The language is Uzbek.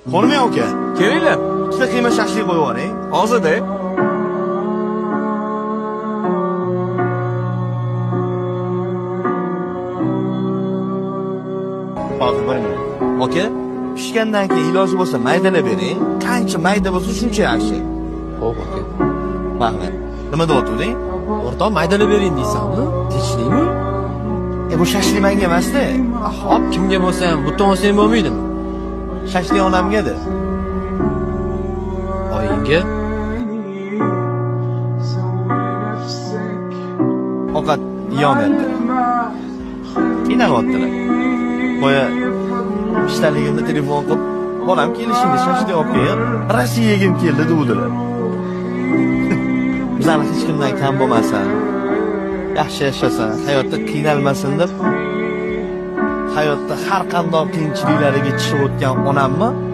Qonmang aka. Kelinglar. Ikkita qiyma shashlik qo'yib yuboring. Hozir-da. Hozir bir minut. Aka, pishgandan keyin iloji bo'lsa maydalab bering. Qancha mayda bo'lsa shuncha yaxshi. Xo'p, aka. Rahmat. Nima deyotganding? O'rtoq, maydalab bering deysanmi? Tinchlikmi? Bu shashlik menga emas-da. Hop, kimga bo'lsa ham butun olsang bo'lmaydimi? Shashlik onamga-da. Oyingga? Ovqat yeyolmayapti. Qiynalyaptilar. Boya ishdaligimda telefon qilib, bolam kelishingda shashlik olib kel, rosa yegim keldi degdilar. Bizani hech kimdan kam bo'lmasin, yaxshi yashasin, hayotda qiynalmasin deb hayotda har qanday qiyinchiliklariga chiqib o'tgan onamni